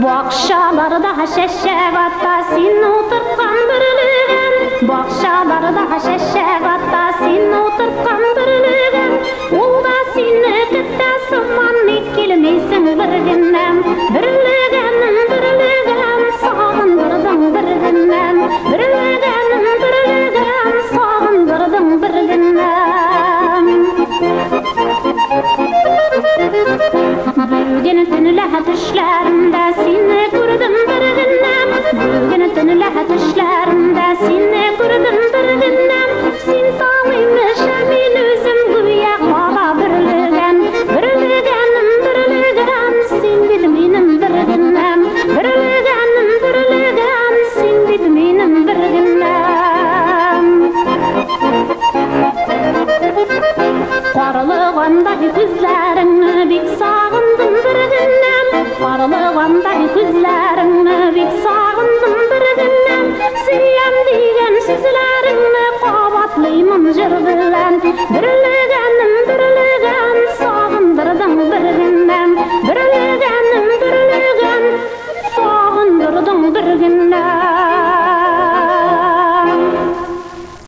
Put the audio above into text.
Бакчаларда чәчәк ата син утырткан бөрлегән. Бакчаларда чәчәк ата син утырткан бөрлегән. Ул да сине көтә сыман, ник килмисең бер генәм? Бөрлегәнем, бөрлегән, сагындырдың бер генәм. Бөрлегәнем, бөрлегән, сагындырдың бер генәм. Бүген төнлә төшләремдә сине күрдем бер генәм. Бүген төнлә төшләремдә сине күрдем бер генәм. Син таң имеш, мин үзем гүя кара бөрлегән. Бөрлегәнем, бөрлегән, син бит минем бер генәм. Бөрлегәнем, бөрлегән, син бит минем бер генәм. Карлыгандай күзләреңне бик сагындым бер генәм. Карлыгандай күзләреңне бик сагындым бер генәм. Сөям дигән сүзләреңне кабатлыймын җыр белән. Бөрлегәнем.